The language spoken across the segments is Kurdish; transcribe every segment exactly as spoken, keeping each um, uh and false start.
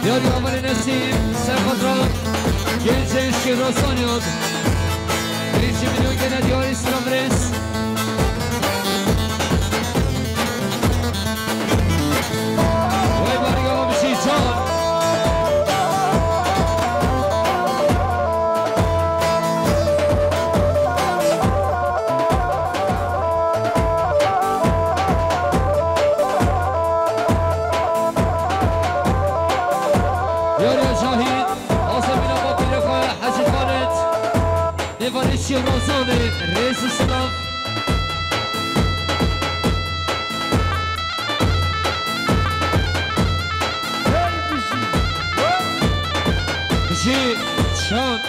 Diyar Yamanê Nesîm, Serxatra, Gencê Şîrozanyan. Birinci milyon gene diyarî sıra virêz. Vay bari yalan bir şey can. Yar ya Şahî, Azemîna Bakirê xwe Hecî Xalid, Nêvanê Şîrozanê, rêz û silav. Bijî, çand.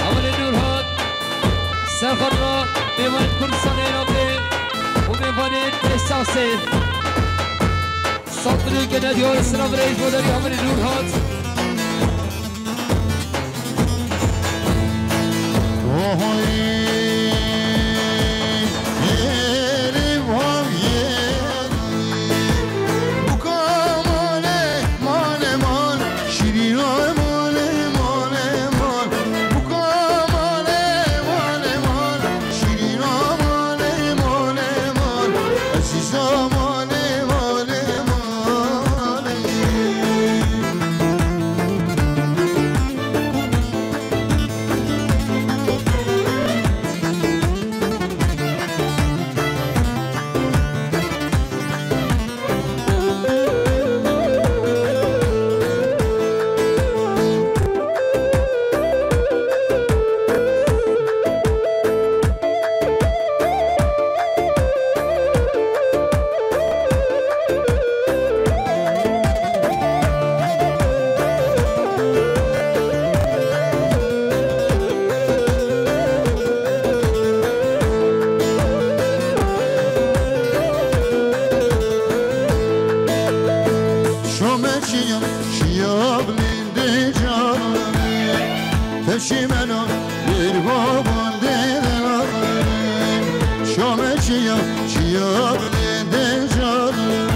Hevalên Nûrhan, Serxatra, mêvanên Kurdistanê Iraqê û mêvanên Texasê. Sed milyon gene diyarî sıra virêj bo derî hevalên Nûrhan. Şome çiya, çiya bilinde canım. Teşimena bir babun deden alın. Şome çiya, çiya bilinde canım.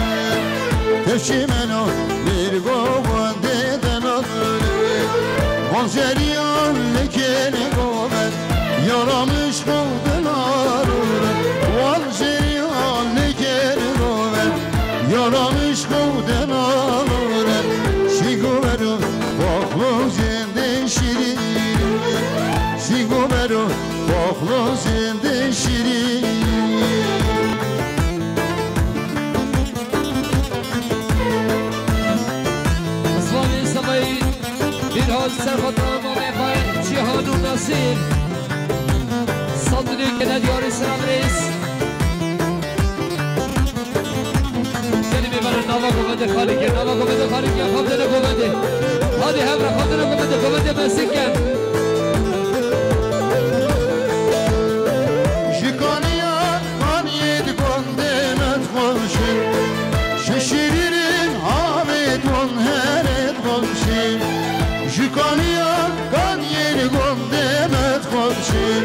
Teşimena bir babun deden alın. Van zeriyan lekeni goven, yaramış kodelar. Van zeriyan lekeni goven, yaramış kodelar. Şigo veru, baklo zende şirin. Şigo veru, baklo zende şirin. Islamê Semayî, Mîrhan Serxotan, Mamê Xayr, Cîhan û Nasîr. Sed milyon gene diyarî sıra virêz. Gelî bêverin nava govendê xalî ke, nava govendê xalî ke, xwe bidene govendê. Hadî hevre xwe bidene govendê, govendê mezin ke. Ji kaniya kaniyê di gondê me dixweşin. Ji şirînin havê di wan herê dixweşin. Ji kaniya kaniyê di gondê me dixweşin.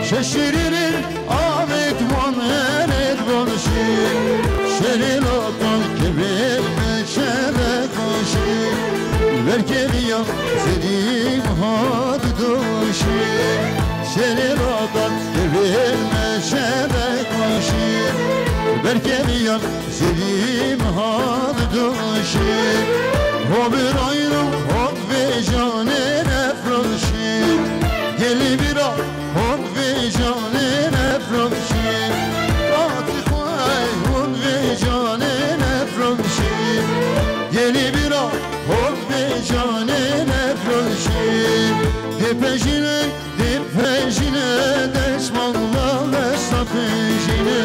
Ji şirînin Avêt wan herêt gonşî, şerê latan kevêl me şere gonşî. Berkeviya zerî hat doşî, şerê latan kevêl me şere gonşî. Berkeviya zerî hat doşî, ho bir ayro, ho vê canê nefroşî. Gelî bira, Hûn vê canê nefroşî, Fatî xwe hûn vê canê nefroşî. Gelî bira, hûn vê canê nefroşî. Dê pejîne, dê pejîne, desmala desta pejîne.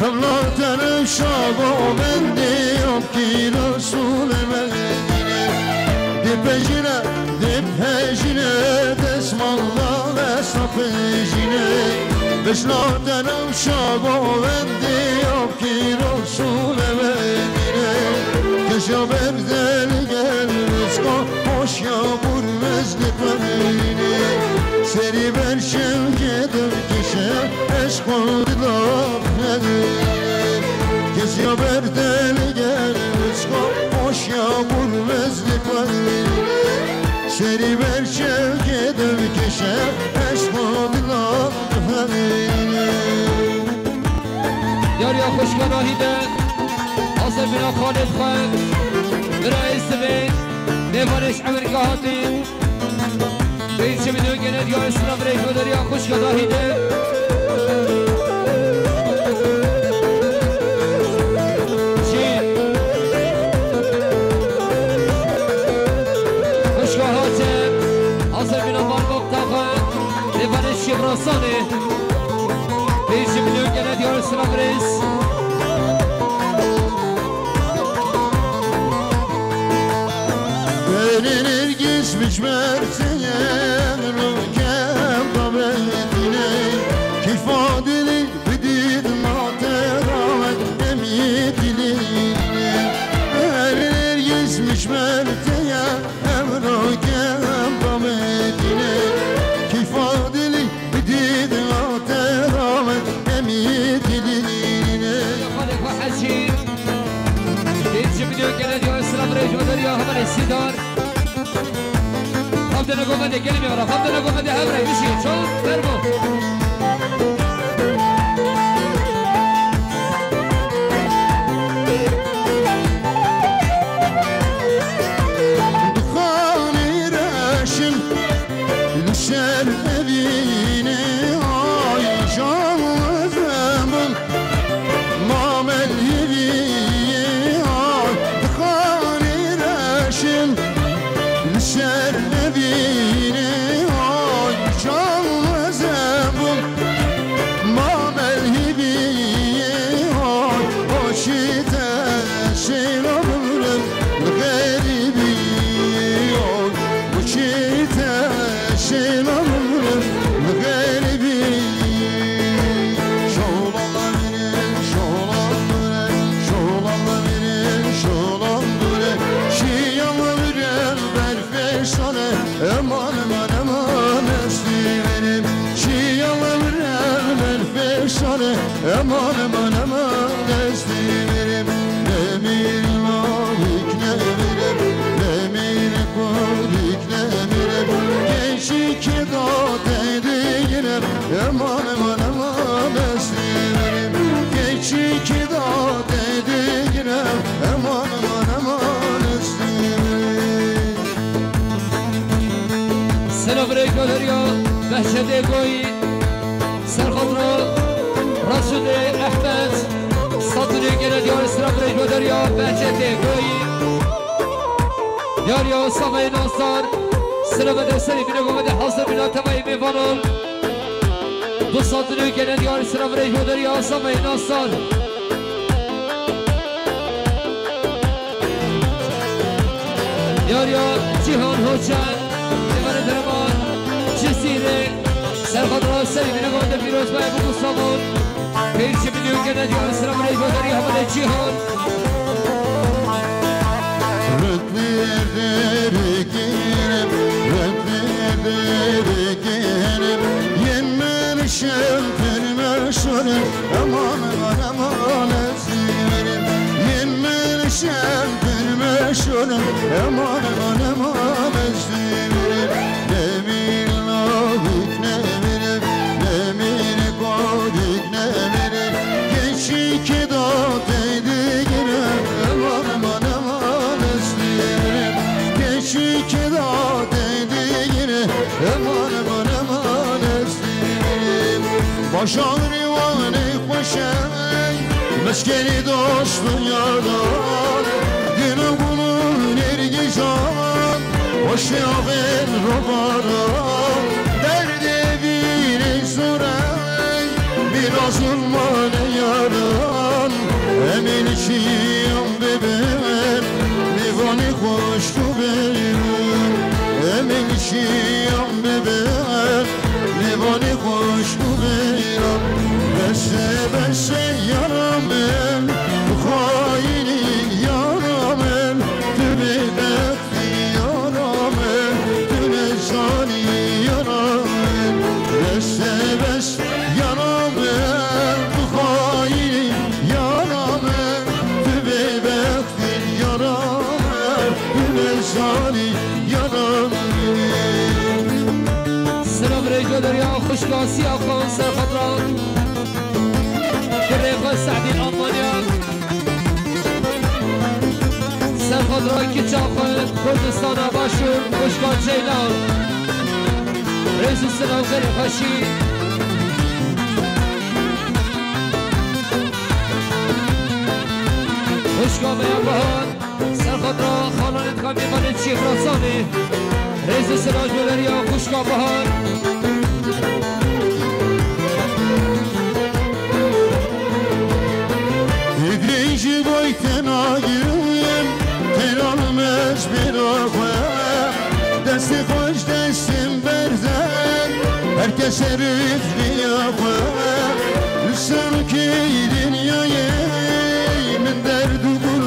Xemla te rewşa govendê, ya kîlo sûlê me. Dê pejîne, dê pejîne, desmala desta pejîne. Bişna te rewşa govendê, ya kîlo sûlê me. Keşa berdel gel, Eşqo dila xelî, kes ya berdel gel, eşqo hoş ya gurmez dikwe. Serî ber çevkê devkeşe, eşqo dila xelî. Yar ya xwişka Nahîde, Azebîna Xalid xwe, bira Êsivê, mêvanê ji Emerîka hatî. Pênc milyon gene diyar silav rêk ve deriya xwişka Dahî de. Jî xwişka Hatem, Hatem bîna Marmok Taxa, Lêvanê Şêxrasanê. Pênc milyon gene diyar silav rêz. Beni Nergis biçmerteye, rukem da bedine, keyfa dili bidid ma teramet emi dili. Beni Nergis biçmerteye, rukem da bedine, keyfa dili bidid ma teramet emi dili. Xalê xwe hecî. Pênc milyon gene diyor, silav rêj ve deriya hevalê Sîdar. Xaptene govende, gelin bir ara. Xaptene govende, hev rey bişî. Çol, fermo. Dixanê reşim li ser evînê, ay, şahmezem bim. Mamel yevî, ay, dixanê reşim li ser evînê, ay, şahmezem bim. Mamel yevî, ay, o çi te şêla bimrim li xerîbî, ay, o çi te şêla bimrim li xerîbî. Şola la vire, şola la vire, şola la vire, şola la vire. Şiya la vire, berfê şale, eman, eman, eman, ez dî verim. Şiya la vire, berfê şale, eman, eman, eman, ez dî verim. Demir lavik ne verim, demir kodik ne verim. Geçik da tedine, eman, eman, eman, ez dî verim. Geçik da tedine, eman, eman, eman, ez dî verim. Selam rêk ve deriya, Behçetê Goyî, Serxatro, Rasûdê Ehmed, Satûnê gene diyar, selam rêk ve deriya, Behçetê Goyî. Yar ya Samê Nasar, selam ve serî bine gomede hazır bina tevayê mêvanan. Du Satûnê gene diyar, selam rêk ve deriya, Samê Nasar. Yar ya Cîhan Hoca, Êvarê Derman, Cizîrê, Serxatro, serî bine gomede pîroz be, Ebu Samon. Pênc milyon gene diyar, selam rêk ve deriya, hevalê Cîhan. Renkli ellere girerim, renkli ellere girerim. Yenme şemperme şöyle, eman, eman, eman, ez dî verim. Yenme şemperme şöyle, eman, eman, eman, ez dî verim. Demir lavik ne verim, demir kodik ne verim. Geçik da tedine, eman, eman, eman, ez dî verim. Geçik da tedine, eman, eman, eman, ez dî verim. Baş ağrı vanê xweşe, meskenî dostun yadan, gül gülün ergizan, hoş yağın robadan, derdê vîrê zor e, biraz olma ne yaran, emin çiyan bebe, mêvanê xweş tu beyran, emin çiyan bebe, mêvanê xweş tu beyran. Bese, bese yara min, xayinî yara min, tu bêbextî yara min, tu nezanî yara min. Bese, bese yara min, Silav rêjo derya xwişka Siya Xan ser xwe re. Girê xwe Sehdîn Almanya. Ser xwe re kiça xwe Kurdistana Başûr xwişka Ceylan. Rêz û silav gelê xweşî. Xwişka me ya Bahar. Ser xatra xananê dixwe mêvanê çî Xurasanê. Rêz û silav ji bo derya xwişka Bahar. Hêdrê ji boy te nagirim, têran me ji bêra xwe. Destê xwe ji destê min berze, her kes her rêz rêya xwe. Li serokê dinyayê min derd û gul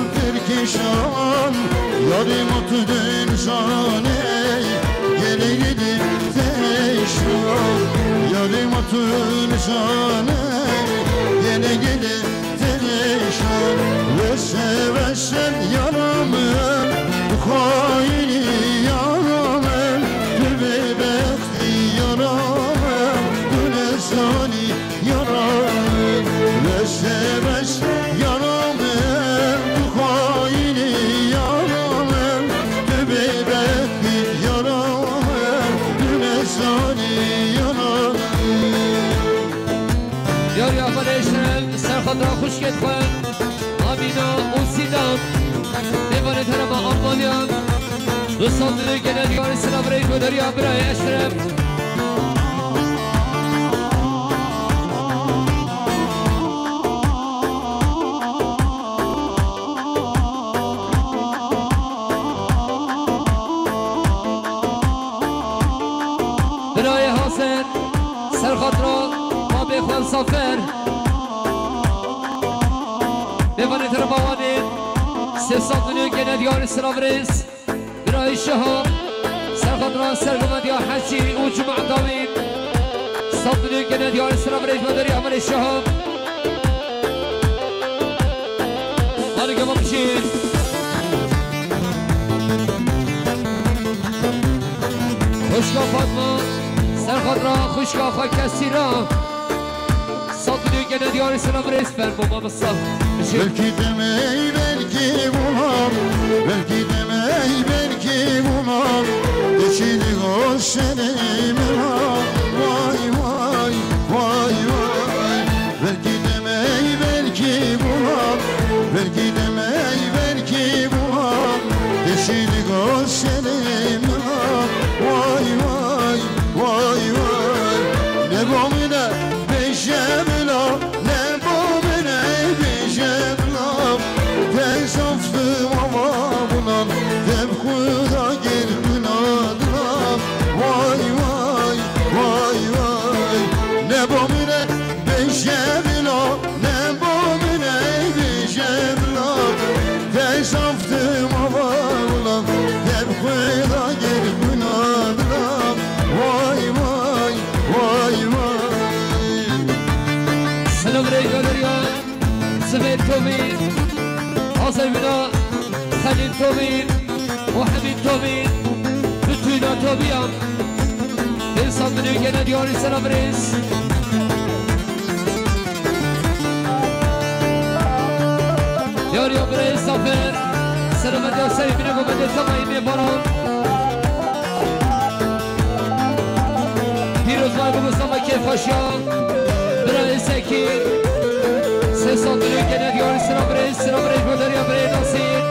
Kêşan, yarê ma tu dil janê, gelê gelê têşan. Yarê ma tu dil janê, gelê gelê têşan. Weşe weşe yara min, tu xayinî yara min, tu bêbextî yara min, tu nezanî Yara min, weşe weşe yara min, tu xayinî yara min, tu bêbextî yara min, tu nezanî yara min. Yar ya xwe Eşref, ser xwe da xwişkê xwe. Amîna û Sîdan, mêvanê terema Almanya. Du sed milyon gene diyarê silav rê ji bo derya birayê Eşref. Birayê Hasan, ser xatira babê xwe Zafer. Mêvanê terema Wanê, sê sed milyon gene diyarê silav rêz. Birayê Şiha, ser xatira sergovendiya Hecî û Cuma Dawî. Sed milyon gene diyarê silav rêz ji bo derya Amerê Şiha. Hadi gama bişîn. Xwişka Fatma, ser xatira xwişka xwe Kesîra. Sed milyon gene diyarê silav rêz, fermo mamosta. Bişîn. Belkî demey, belkî bulam, belkî demey, belkî bulam. Dişî li goşenê min a, vay, vay, vay, vay. Belkî demey, belkî bulam, belkî demey, belkî bulam. Dişî li goşenê min a, vay, vay, vay, vay. Ne bo min e bêje bila, ne bo min e bêje bila. Te zaf dima ma bunan, te bi Xuda gel guna dila. Vay, vay, vay, vay. Ne bo min e bêje bila, ne bo min e bêje bila. Te zaf dima ma bunan, te bi Xuda gel guna dila. Vay, vay, vay, vay. Silav rê ji bo derya Sibê Tovî, Azevîna Xelîl Tovî û Hemîd Tovî, Lutfîna Toviyan. Pênc sed milyon gene diyarê silav rêz. Yar ya birayê Zafer, selamet ya serê bîne ku bende temayî mêvanan. Pîroz Maybu Mustafa Kêfxweşiya, birayê Zekî, sê sed milyon gene diyarê silav rêz, silav rêz ji bo derya birayê Nasîr.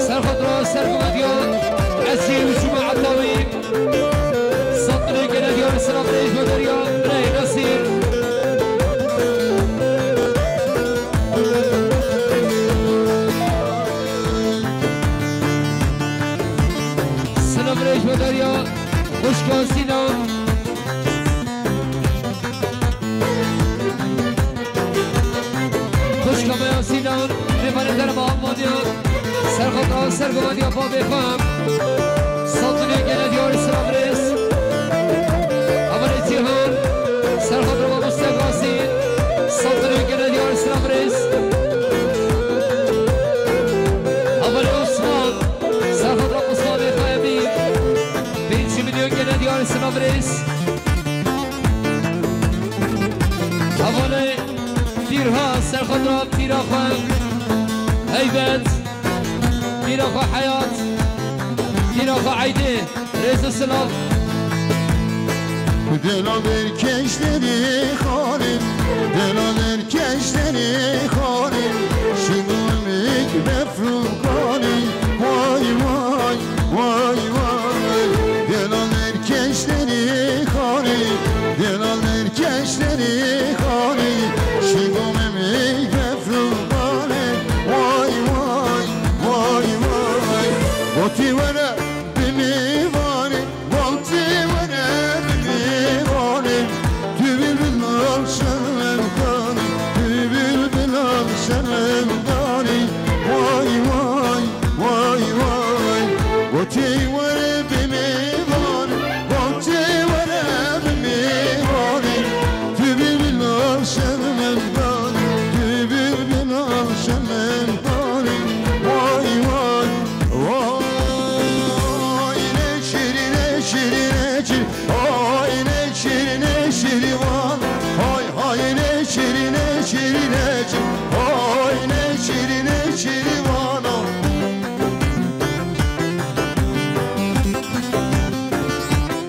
Ser xatira sergovendiya Esî û Cuma Etawî. Sed milyon gene diyarê silav rêz ji bo derya birayê Nasîr. Silav rêz ji bo derya xwişka Sînan. Xwişka me ya Sînan, mêvanê derma Almanya. Ser xwe da sergovendiya babê xwe. Sed milyon gene diyarê silav rêz. Amanê Cîhan, ser xwe da mamoste Gasî. Sed milyon gene diyarê silav rêz. Amanê Osman, ser xwe da Osmanê Birêz. Hevalê pîr ha, serxwedra pîra xwe. Heybet. Pîra xwe Heyat. Pîra xwe Eydê. Rêz û silav. Dela derkeşlerî xanî, dela derkeşlerî xanî, şîngo emik befrûkanî, vay vay, vay vay. Dela derkeşlerî xanî, dela derkeşlerî xanî, şîngo emik befrûkanî, vay vay, vay vay. Gotî were bi mêvanê, gotî were bi mêvanê, tu bî bi nal şerm kanî, tu bî bi nal şerm kanî. Vay vay, vay vay. Gotî were bi mêvanê, gotî were bi mêvanê, tu bî bi nal şerm kanî, tu bî bi nal şerm kanî. Vay vay. Vay neçir, neçir, neçir, hay neçir, neçir van, hay hay neçir, neçir, neçir, hay neçir, neçir van.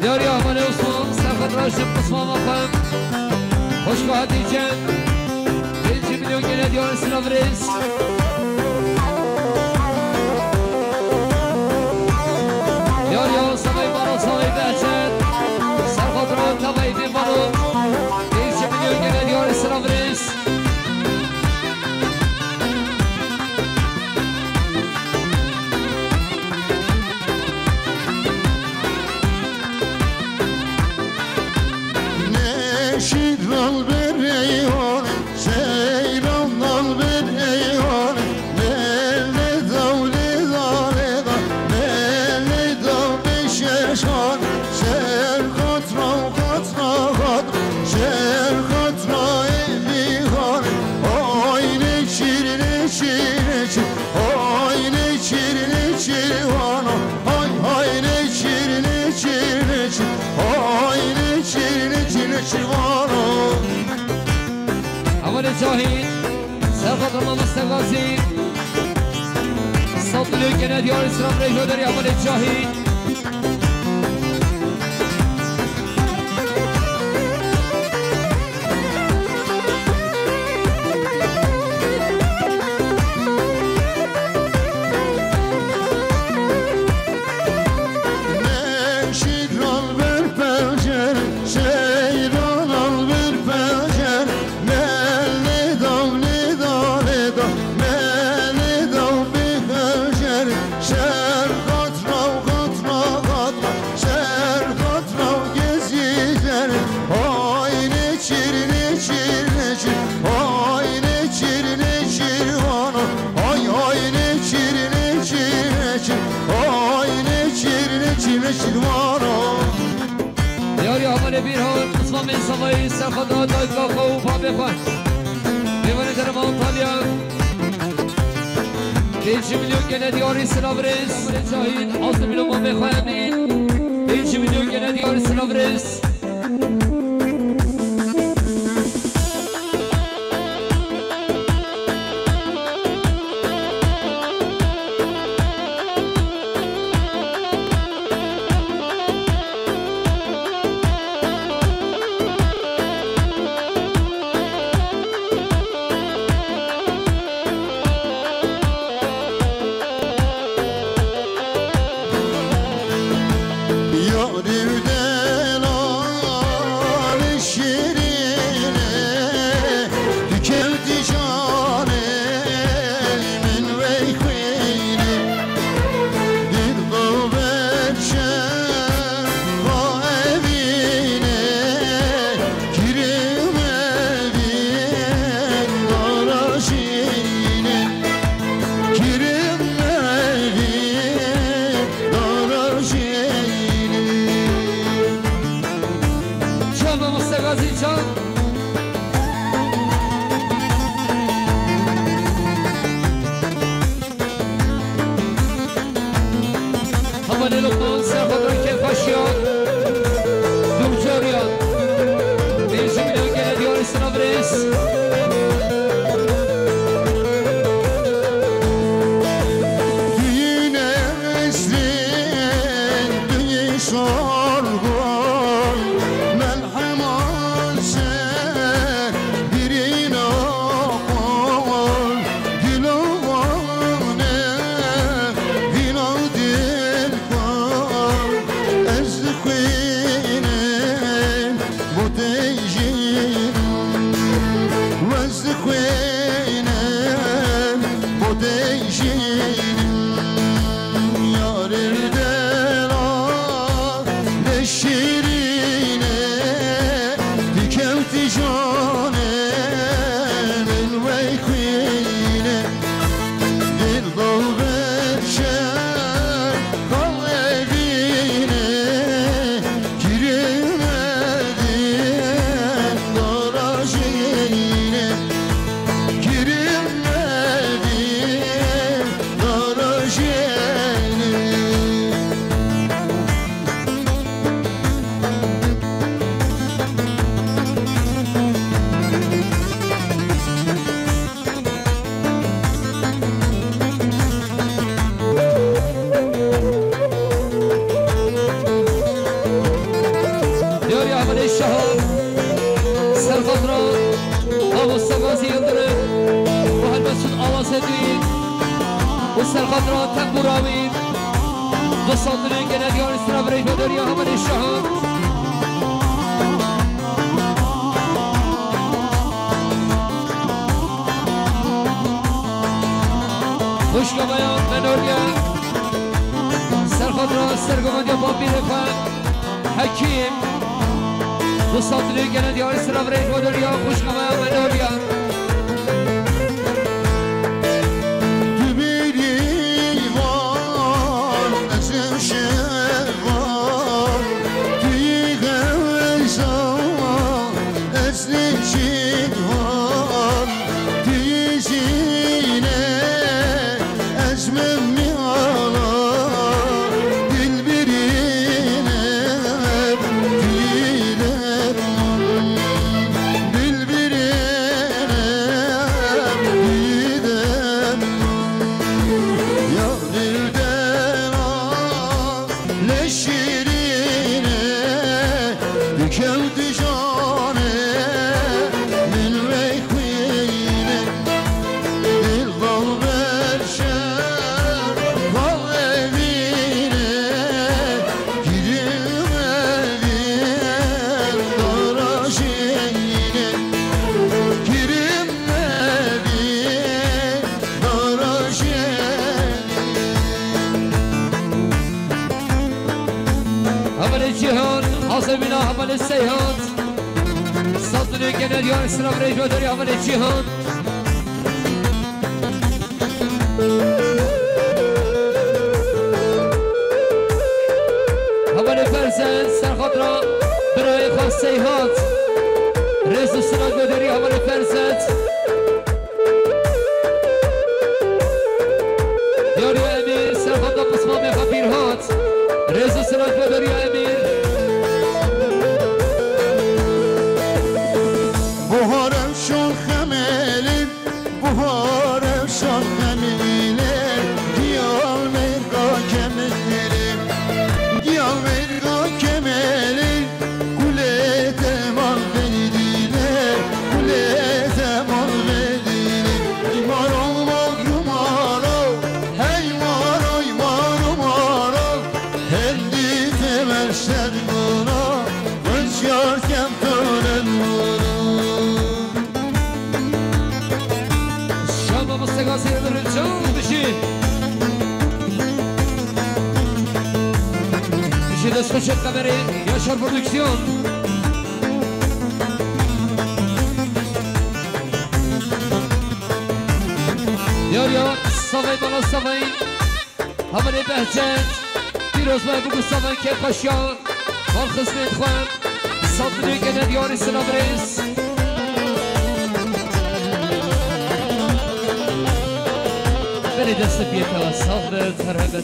Diyar ya, Aman Osman, serxwedra ji qisma me xwe. Hoş geldin. Birinci milyon gene diyar silav reis. Yar ya, Savay Mara, Savay Behçet. Serxwedra Tavay Bêvano. Birinci milyon gene diyar silav reis. Neşîd lan ber eywan, seyran lan ber eywan, mevlê dawlê dalê da, mevlê da beşeşan, ser xatra xatra xat, ser xatra êmî xan, ay neçir neçir neçir. Hay neçir neçir vano, hay hay neçir neçir neçir, hay neçir neçir neçir vano. Hevalê Cahî, serxwedra mamoste Gazî. Sed milyon gene diyarê silav rêjo derê hevalê Cahî. Neşîd lan ber pencer, seyran al ber pencer, melê dav lê da lê da, melê dav bê pencer, ser xatra xatra xatra, ser xatra Raw gezî zer, hay neçir neçir neçir, hay neçir neçir vano, hay hay neçir neçir neçir, hay neçir neçir neçir vano. Diyarê Amanê Bîrhan, Osman Bey Savayî, serxwedra dayika xwe û babê xwe. Mêvanê derê me Antalya. Pêncî milyon gene diyarî silav rêz. Cahîl, Aslı Bilo Mamê Xayemî. Pêncî milyon gene diyarî silav rêz. Yarî û delalê şîrînê, tu kevtî canê min wey xwînê. Dîr qewber şev evînê, kîrê mevîn dara şîrînê. Kîrê mevîn dara şîrînê. Çal mamoste Gazî, çal. Hevalê Lokman, serxwedra kêfxweşiya. Canê min wey xwînê, dil dal berşe, xal evînê, kirîme dîn dara jînê, kirîme dîn dara jînê. Diyar Yahmenê Şahan, serxatra Mamoste Gazî Yildirim û helbet çûn awazê dî û serxatra tembûra wî. Du sandinê gene diyarî sira virêj ve doriya hemenê şahan. Xwişka me ya Menoriye, serxatra sergovendiya bapîrê xwe Hekîm. Du sandinê gene diyarî sira virêj ve doriya xwişka me ya Menoriye. Tu bêrî van, ez ê şevan, tu yî xewsa, ez nêşîd van, tu yî zîne, ez min mîala, dilbirîne, tu yî derman. Dilbirîne didem, ya dildema leşirîne, dikewt canê min wey xwînê, dil dal berşe, dal evîne. Kirim evî darajînê, kirim evî darajînê. Hevalê Cîhan, Hazemîna, hevalê Seyhan. Sandinê gene diyar sira virêj ve derî hevalê Cîhan. Hevalê Ferzend, serxatra birayê xwe Seyhat. Rêz û silat ve derî hevalê Ferzend. Diyariya Emîr, serxatra pismamê xwe Fîrhat. Rêz û silat ve derî Emîr. Buhar ew şon xemelî. Buhar ew şan xemîlê, diyal mêrga kemêlê, diyal mêrga kemêlê, kulê te mal vedîne, kulê te mal vedîne. Ey maro maro maro, hey maro maro maro, hendî te ver şer maro, rêzgar kem tolen maro. Şaba Mustafa Seyir'in can dışı. Dışı de Soçet Kameri, Yaşar Prodüksiyon. Yar ya, savay bana savay. Hevalê Behçet, pîroz be, bigo savên kêfxweşiya van xizmên xwe, sandinê gene diyarî sina birêz. Berê dest piyê te sax be, terhe be.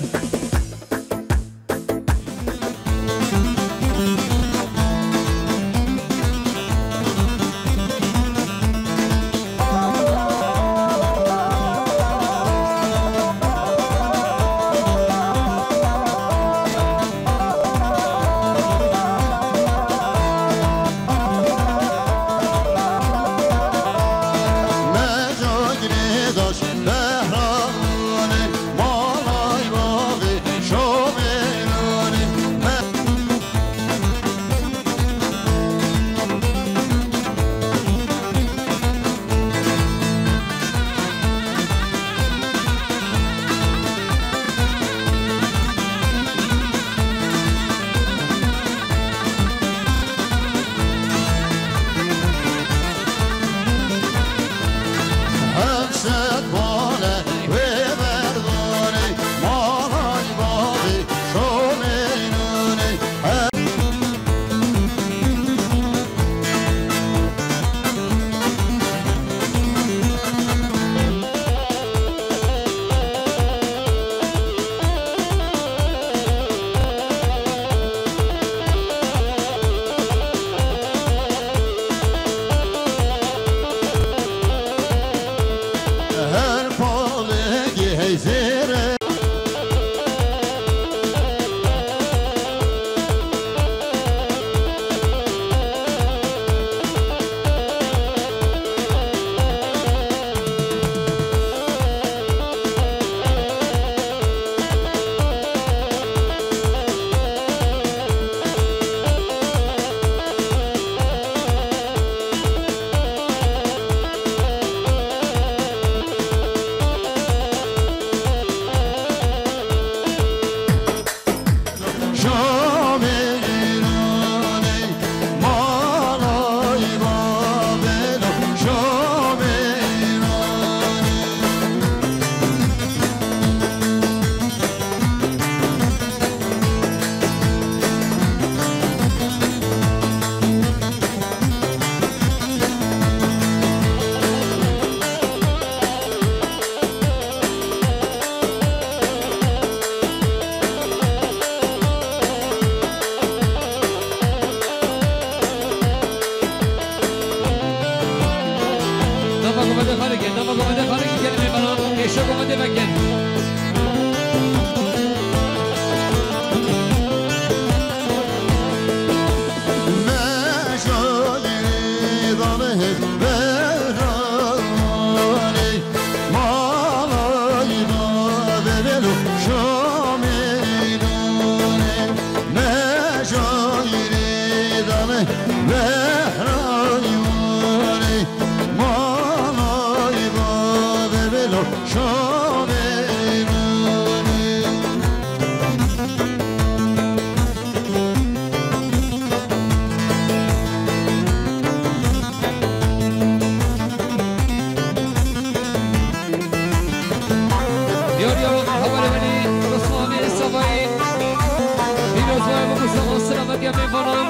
Mêvanan,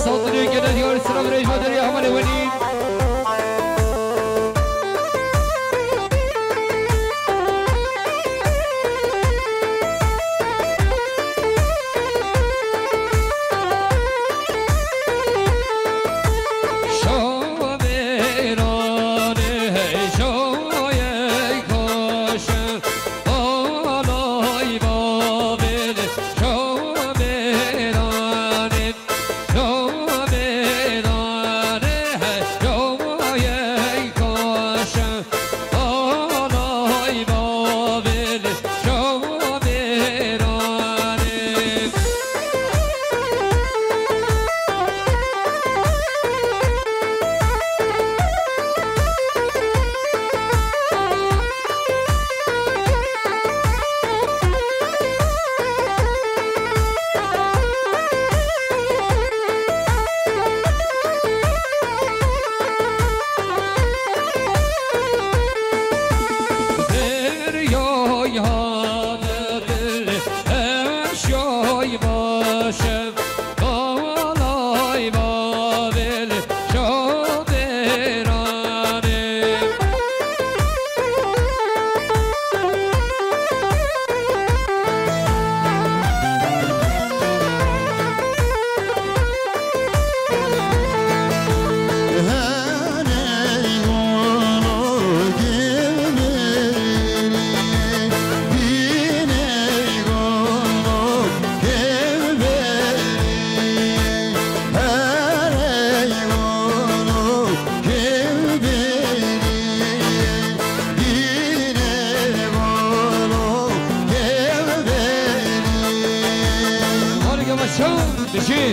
sazînê gele diyarî sira virêj ve derya hevalê wenî. Şaverane hey şayê kaşe. Alay bavêl şameranê, şameranê, hey şayê kaşe. Alay bavêl şameranê. Deryay hane dil, eşyay başe, alay bavêl şameranê. Harika başa. Dişi.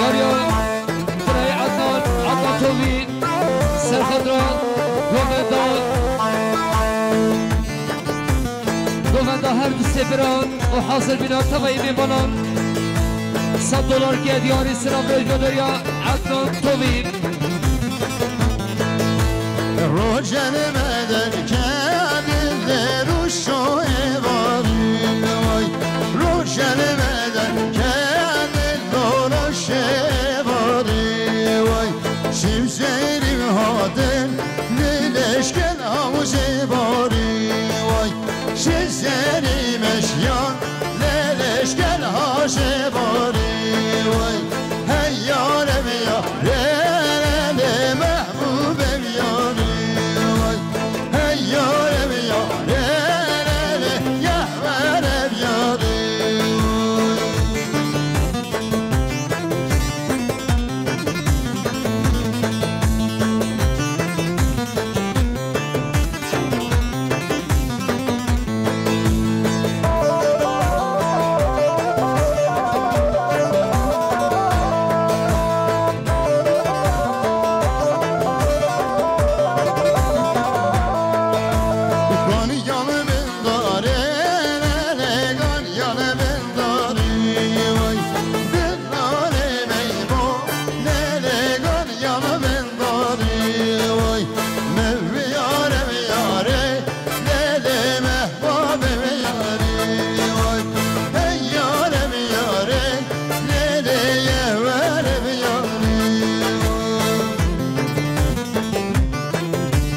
Yar yar, Birayê Ednan, Ednan Tovî, Serxedran, Govenda, Govenda her du sê biran û hazirbîna tevayî mêvanan. Sed dolar ke diyarî sira vejvederya Ednan Tovî. Rojane meden kedi deruşo evarî vay. Rojane meden kedi doroş evarî vay. Şimşerim hatin leleşken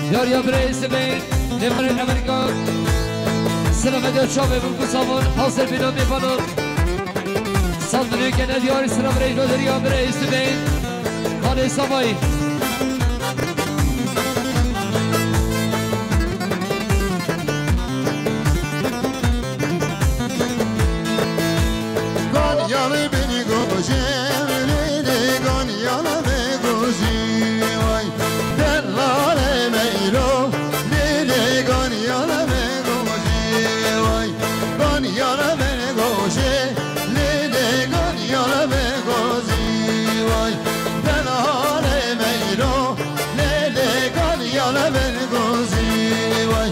Diyar ya birê Sibê, nêvarê Emerîka. Selamet ya çavê min ku savon, hazir bîna mêvanan. Sandinê gene diyar, selamet ya deriya birê Sibê. Hanê savayî. Ganyalı beni gocem, lili ganyalı be gocim, vay. Dellalê meylo, lili ganyalı be gocim, vay. Ganyalı be gocem, lili ganyalı be gocim, vay. Dellalê meylo, lili ganyalı be gocim, vay.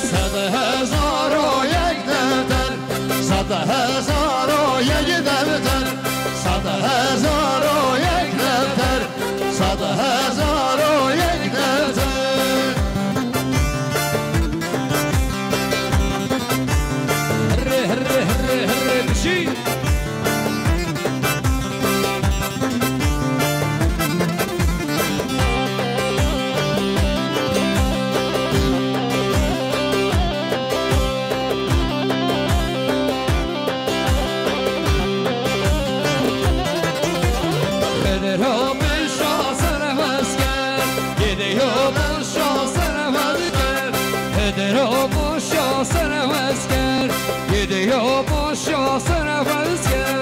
Sed hezar û yek defter, sed hezar û yek defter, sed hezar û yek defter, sed hezar û yek defter. Hirre, hirre, hirre, hirre, bişî. Xidiro bin şaser vazger, gidiyo bin şaser vazger. Xidiro bin şaser vazger, gidiyo bin şaser vazger.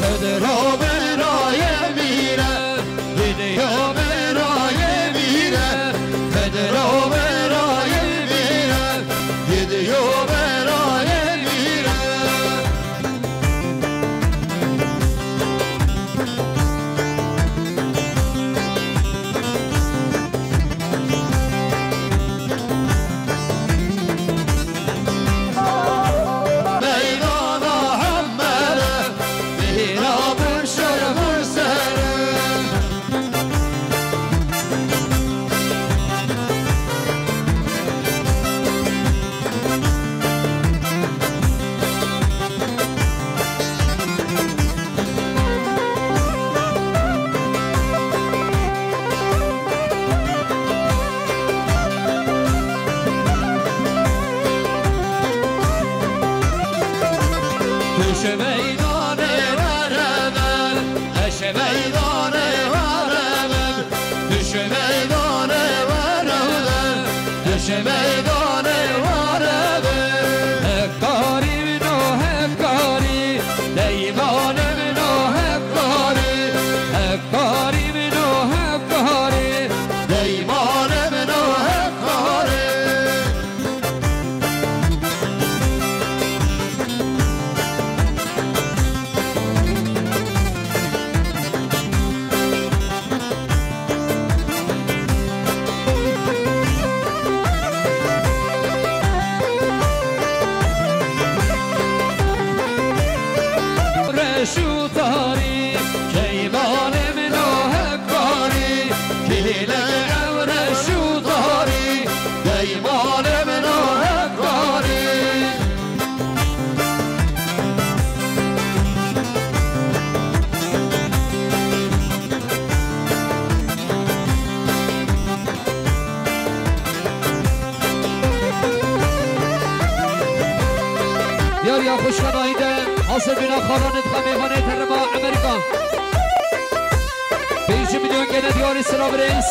Xidiro birayê mîre, gidiyo birayê mîre. Xidiro birayê mîre, gidiyo birayê mîre. Meydana hemmere, mihrabın şerfı serin. Tuşe meydanê were ver, eşe meydanê were ver. Tuşe meydanê were ver, eşe meydanê were ver. Hekkarî min o hekkarî, deymanê min o hekkarî. Hekkarî min o hekkarî, deymanê min o hekkarî. Reş û tarî, keymanê min o hekkarî, kîlek ew reş û tarî, deymanê min o hekkarî. Diyar ya xweşka nahî de, hasê bîna xalanê dixwe mêvanê terima Emerîka. Pêncî milyon gene diyarî sira birêz.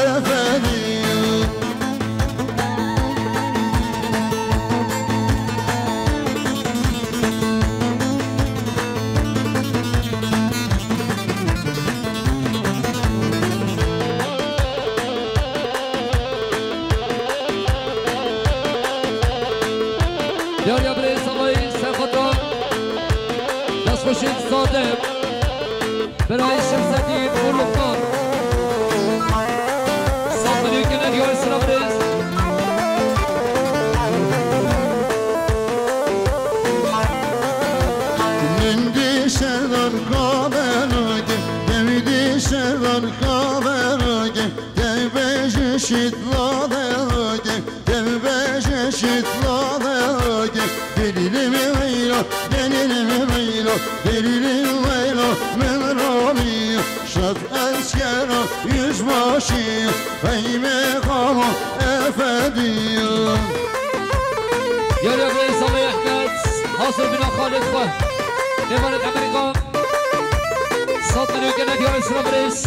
Efendî. Diyar ya birê Samayî Serxatan. Destxweşî Sadem. Birayê Şemsedîn û Lukman. Sed milyon gene diyar sira birêz. Min dî şedan kaveragê, dev dî şedan kaveragê, dev bêje şît la deragê, dev bêje şît la deragê. Delîlê me weyla, delîlê me weyla, delîlê me weyla, min ramî. Şev eskera yüzbaşî, peyvê xama efendî. Yar ya birê Samayî Ehmed, hazir bina xalê xwe. Mêvanê Emerîka. Sed milyon gene diyar sira birêz.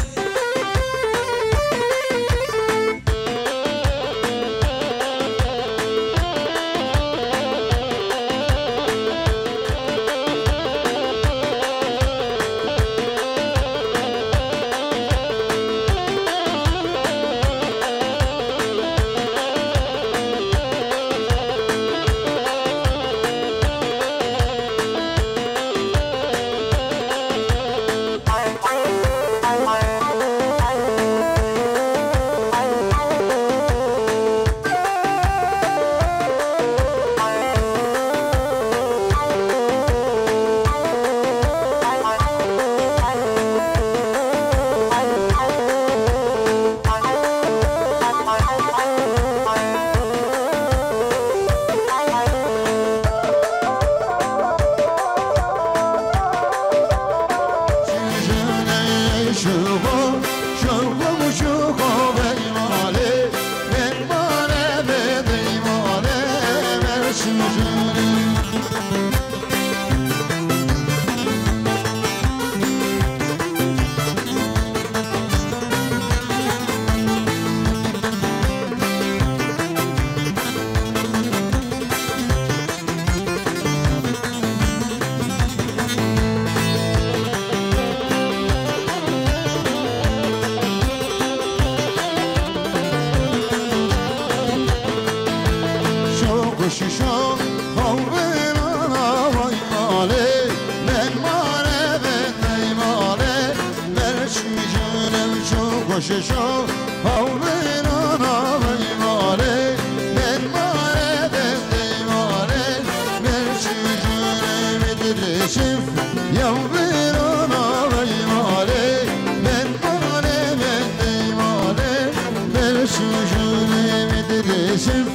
Şoq şişo, hawbirana vay malê, men mare ben ney malê, berçim jünem şoq şişo, hawbirana vay malê, men mare ben ney malê, berçim jünem dirişim, yawbirana vay malê, men mare ben ney malê, berçim jünem dirişim,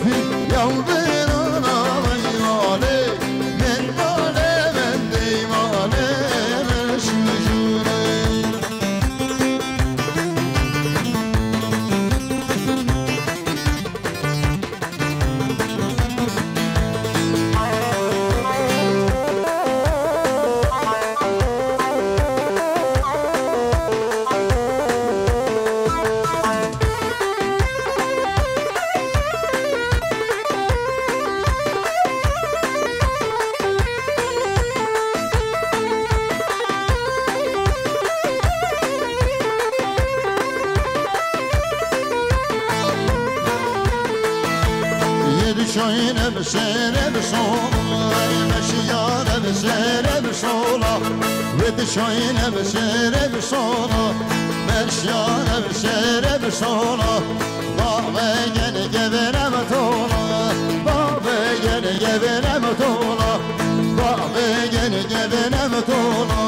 Yedi şahin ev sere bi sola, meşiyar ev sere bi sola. Yedi şahin ev sere bi sola, meşiyar ev sere bi sola. Bavê gel gevene mi tola, bavê gel gevene mi tola, bavê gel gevene mi tola,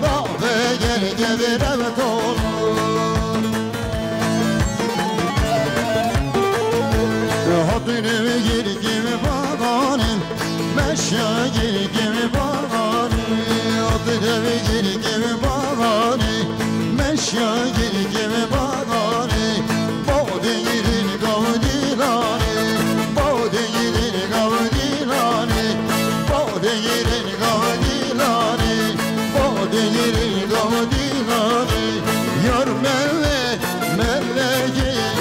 bavê gel gevene mi tola. Hatine ve geri gibi bağlanın, meşya geri gibi bağlanın. Hatine ve geri gibi bağlanın, meşya geri gibi bağlanın. Bavê gel gevene mi tola, bavê gel gevene mi tola, bavê gel gevene mi tola, bavê gel gevene mi tola. Yar mele, mele gel.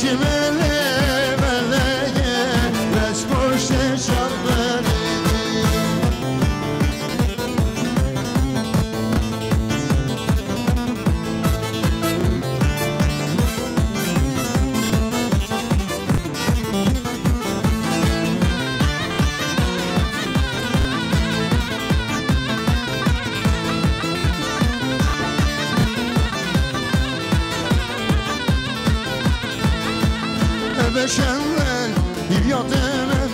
Mele, mele, ye, les poştê şalberê. Beşenler bir yadı men,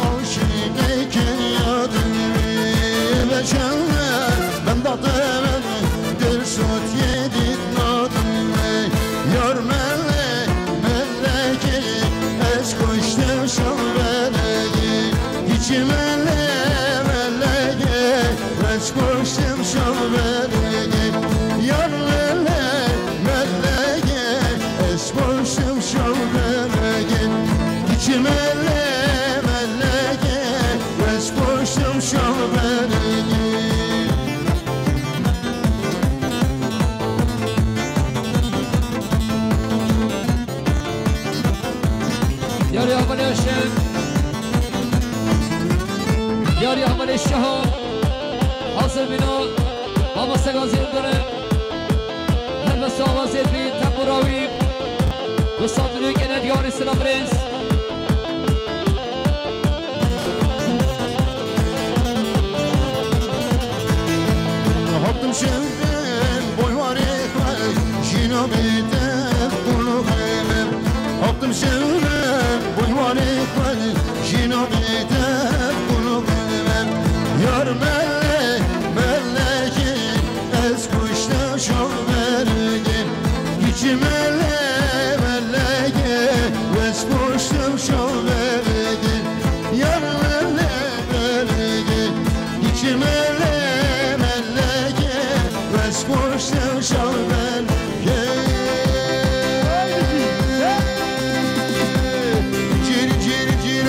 aşık eken yadı men. Beşenler ben dadı men, dil sot yedit nadı men. Yar mele, mele ki, ez koştum şal belegi. Hiç mele, mele ki, ez koştum şal belegi. Yar mele, mele ki, ez koştum şal belegi. Hiç mele, mele ki, ez koştum şal belegi. Yarı yapın yaşayın. Yarı yapın eşyaha. Hazır bina. Ama sen hazır durun. Her ve sağ vaziyet bir temporavi. Dostlar, dünü gene diyarı sıra prens. Hattım şevden boy var ekber, jino bete bunu kaybem. Hattım şevden boy var ekber, jino bete bunu kaybem. Yar mele, mele ki, ez kuşta şov bergin. Hiç mele, mele ki, ez kuştum şov bergin. Yar mele, mele ki, hiç mele, mele ki, ez kuştum şov bergin. Cir, cir, cir,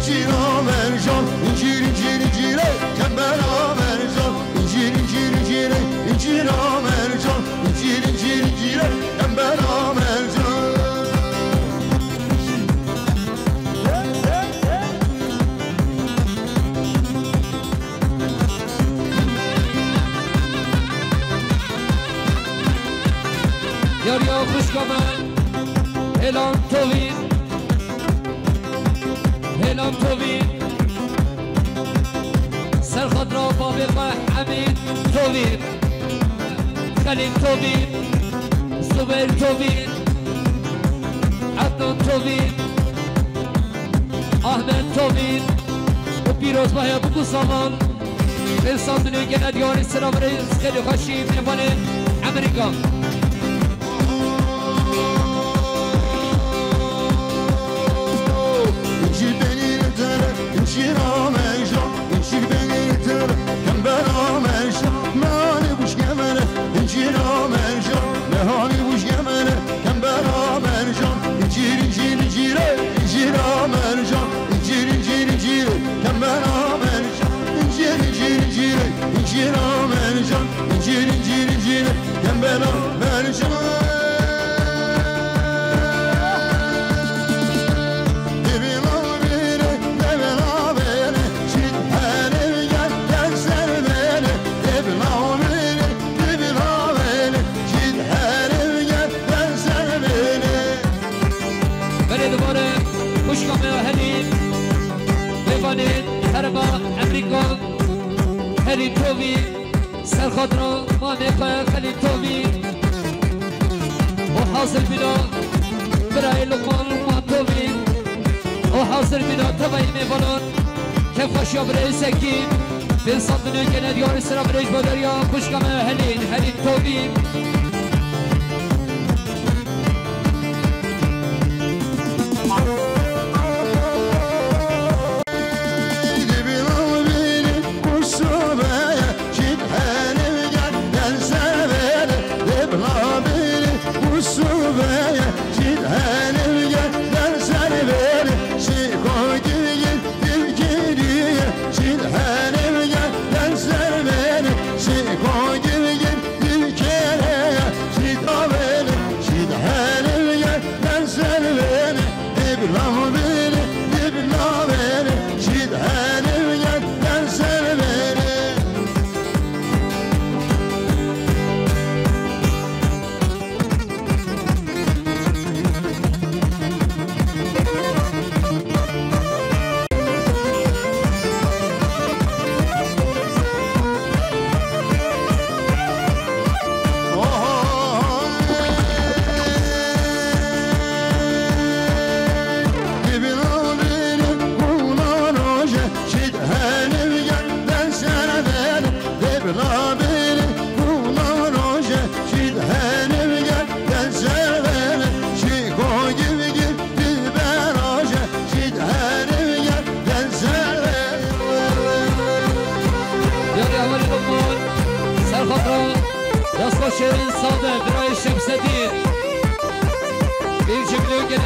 cira mercan, cir, cir, cire, kembera mercan, cir, cir, cire, cira mercan, cir, cir, cire, kembera mercan. Yar ya xwişka me, Hêlan Tovî, Hêlan Tovî, ser xatira bavê me Hemîd Tovî, Xelîl Tovî, Zubeyr Tovî, Ednan Tovî, Ahmet Tovî û pîrozbahiya Bûk û Saman. Însan dilê gene diyarî sira birê xêlê xweşî mêvanê Amerîka. Ji benî li te re, ji rameja, ji benî li te re, kembera meja, mehanê bûşke me re, ji rameja, mehanê bûşke me re, kembera mercan, cîr, cîr, cîre, cîra mercan, cîr, cîr, cîre, kembera mercan, cîr, cîr, cîre, cîra mercan, cîr, cîr, cîre, kembera mercan. Dibila bêre, debela bêre, şît herê gel, gel ser bêre, dibila bêre, dibila bêre, şît herê gel, gel ser bêre. Belê dibare, xwişka me ya Helî, mêvanê herêma Amerîka, Helî Tovî, ser xatira mamê xwe Xelîl Tovî û hazir bîna birayê Luqman Luqman Tovî û hazir bîna tevayî mêvanan. Kevxweşiya birayê Zekî, bê sandinê gene diyarî sira birêj baderiya xwişka me Helîn, Helîn Tovî.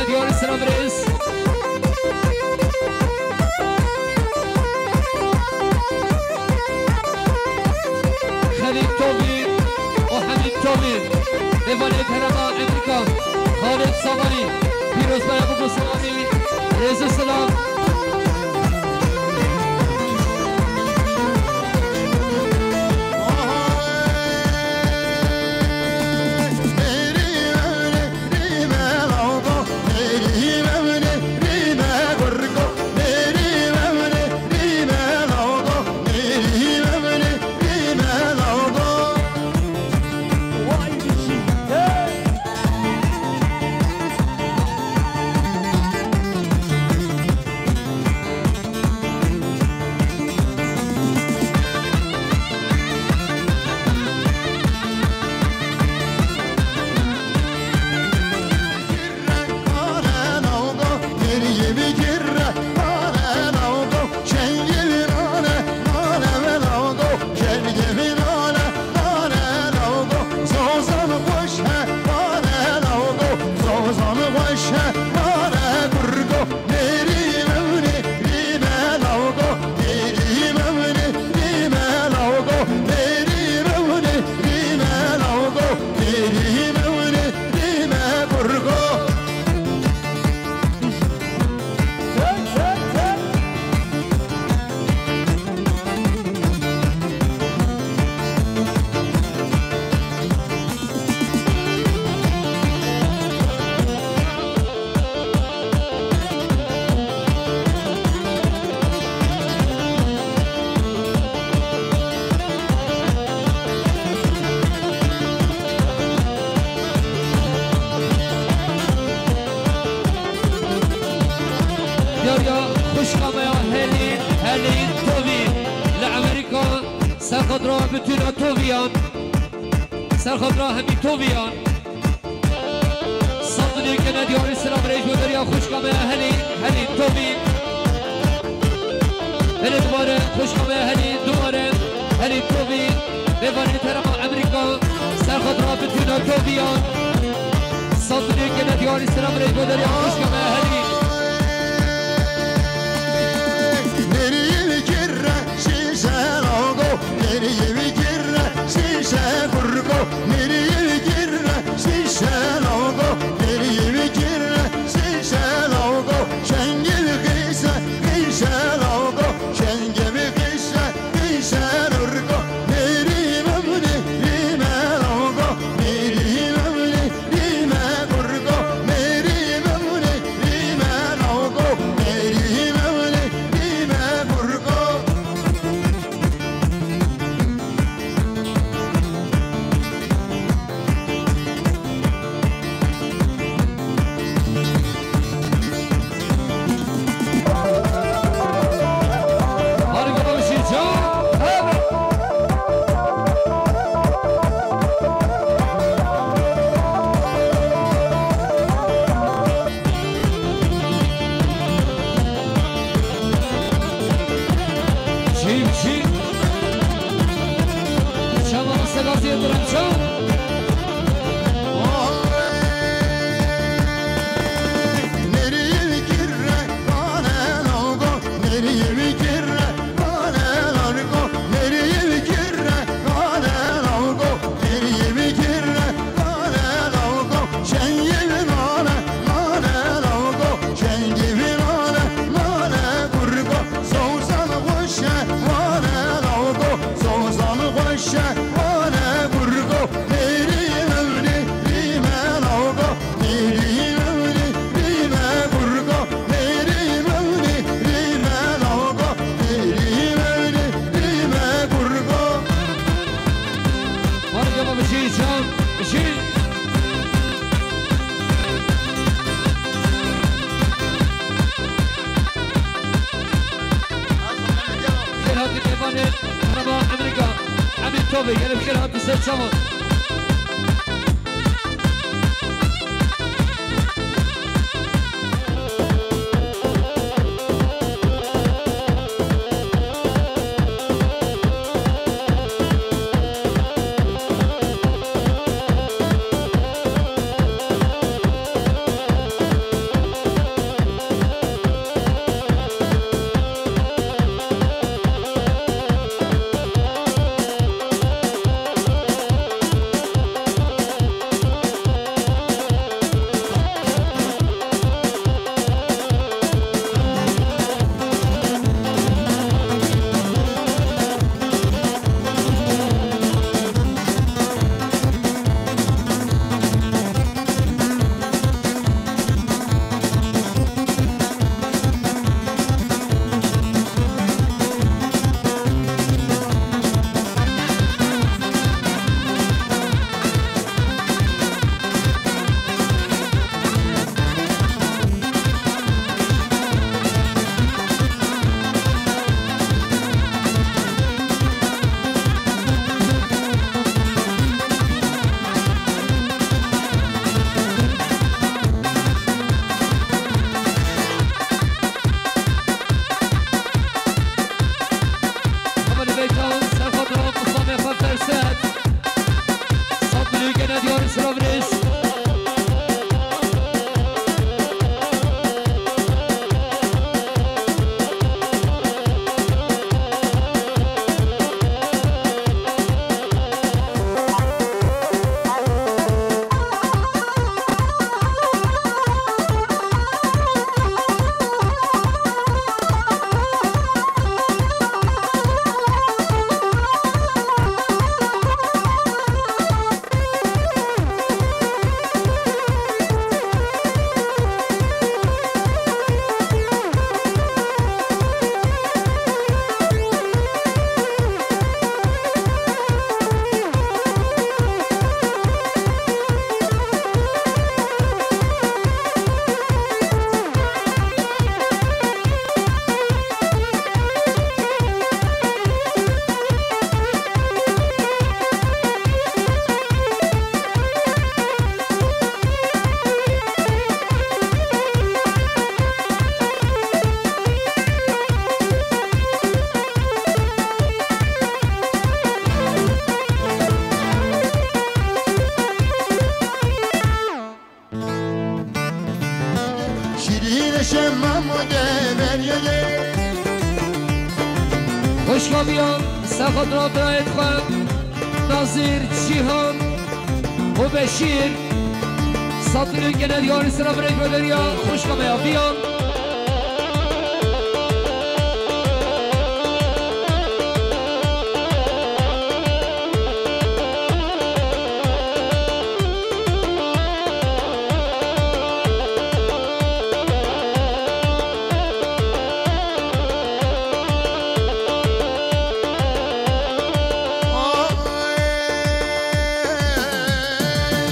Diyarî Sinan Birêz. Xelîl Tovî û Hemîd Tovî. Mêvanê herêma Amerîka, Xalid Samanî. Pîroz be Abu Samanî. Rêz û selam. Diyar ya xwişka me ya Helîn, Helîn Tovî li Amerîka, serxatira bütûna Toviyan, serxatira hemî Toviyan. Sandinê kene diyarî silam rêj bo deriya xwişka me ya Helîn, Helîn Tovî. Belê dubare xwişka me ya Helîn, dubare Helîn Tovî. Mêvanê herêma Amerîka, serxatira bütûna Toviyan. Sandinê kene diyarî silam rêj bo deriya xwişka me ya Helîn. Çî, çî. Çawa se gazê dirim çaw. Hadi gel baba, şey, can, şey. Xêr hatî mêvanê herêma Amerîka. Hemîd Tovî, gelin xêr hatî ser çavan. Şema moge beryoge. Xwişka Biyan, ser xatir birayê xwe, Nazîr, Cîhan û Beşîr, Satîrê gene diyarî sira birêk bederiya xwişka me ya Biyan.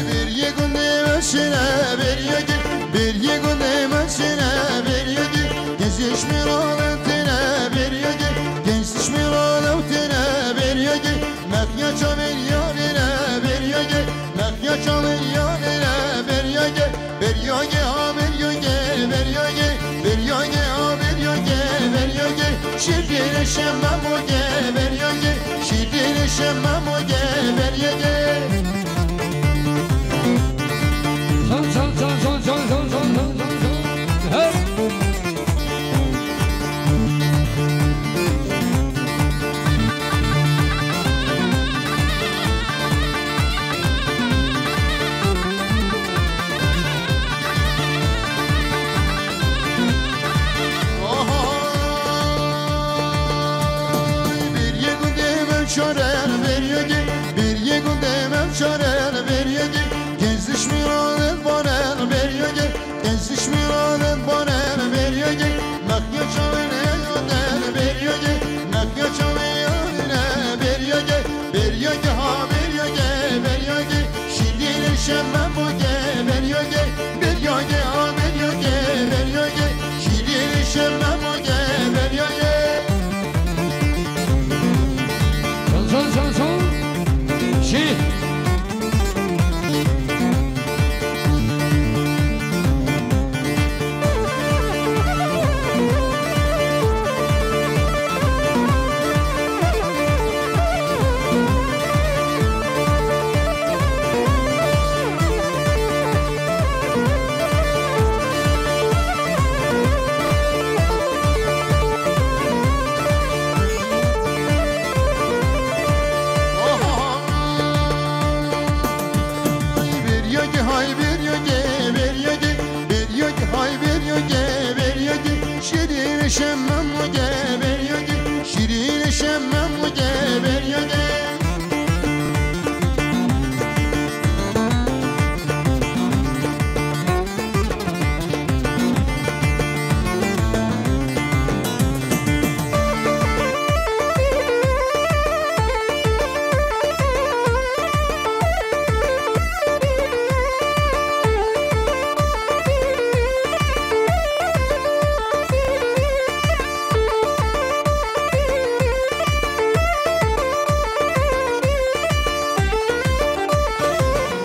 Beriye gundê me şine, beriye gir, beriye gundê me şine, beriye gir. Genç dişmî rolin tine, beriye gir. Genç dişmî rolin tine, beriye gir. Mexya çaver yarine, beriye gir. Mexya çaver yarine, beriye gir. Beriye gir, ha, beriye gir, beriye gir. Beriye gir, ha, beriye gir, beriye gir. Şirine şemma moge, beriye gir. Şirine şemma moge, beriye gir. Hey! Ohoy, beriye gundê me şare, beriye gir. Beriye gundê me şare, beriye gir. Genç dişmî rolin bonen, beriye gir. Genç dişmî rolin bonen, beriye gir. Mexya çaver yarine, beriye gir. Mexya çaver yarine, beriye gir. Beriye gir, ha, beriye gir, beriye gir. Şirine şemma moge, beriye gir. Beriye gir, ha, beriye gir, beriye gir. Şirine şemma moge, beriye gir. Çal, çal, çal, çal. Şî. Ay, beriye gir, hay, beriye gir, beriye gir, beriye gir, hay, beriye gir, beriye gir. Şirine şemma moge, beriye gir. Şirine şemma moge, beriye gir.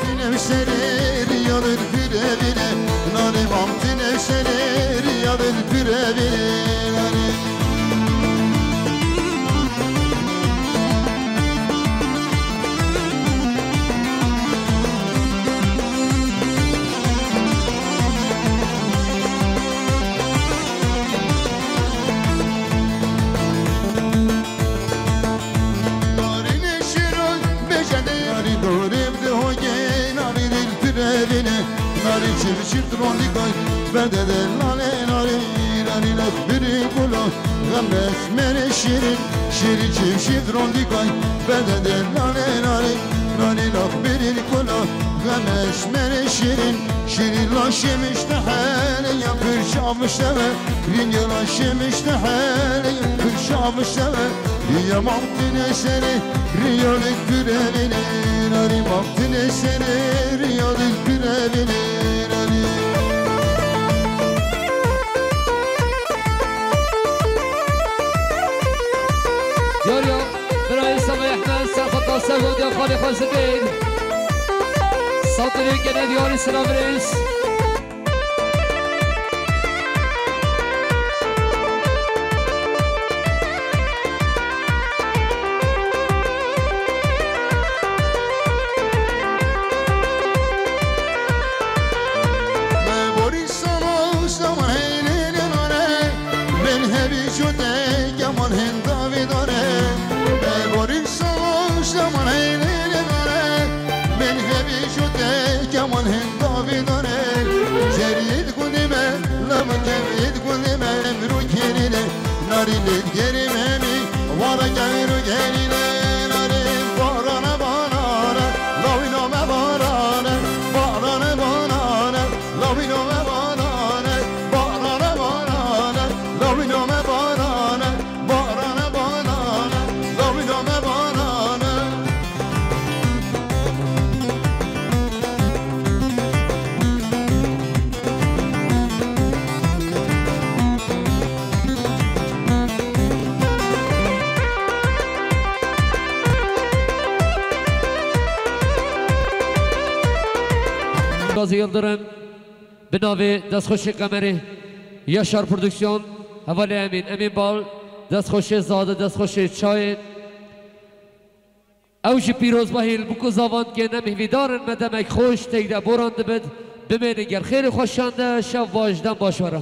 Tine serê riyalin pire bine, nane mam tine serê riyalin pire bine, nane. Narînê şîro bêje de, narî dorê bi de hoge, narî dil pirevîne, narî çiv çiv rondî kay, berde de lale narî, narî laf birî kula, xemes mere şîrîn, şîrî çiv çiv rondî kay, berde de lale narî, narî laf birî kula, xemes mere şîrîn, şîrî laşê miştehele ya pir şav mişteve. Rîngê laşê miştehele, pir şav mişteve. Ya mam tine serê, riyalê pirevîne, narî mam tine serê, riyalê pirevîne, narî. Yar ya, birayê Semê Ehmed, serxeta ser û diya xalê xwe zibên. Satırê gene diyarî sira birêz. Me borî sama, sama heyli Şute keman hinda vidane, me borin savaş zaman heylene gare. Men hebi şute keman hinda vidane. Jerit gundime, lam kerit gundime, emru kerine. Nari lid gerim hemi, vara kevru gerine. Nari barana barana, lawino me barana, barana barana. Lawino me barane, barane, barane, lawino me barane, barane, barane, lawino me barane. Gazi Yıldırım. Bi navê destxweşê Qemerê, Yaşar Prodüksiyon, hevalê Emîn, Emîn Bal, destxweşê Zade, destxweşê Çayê. Ew jî pîrozbahî li Bûk û Zavan dike, em hêvîdar in me demek xweş têkde boran dibit, bimênin gel xêr û xweşan de, şev baş, dem baş were.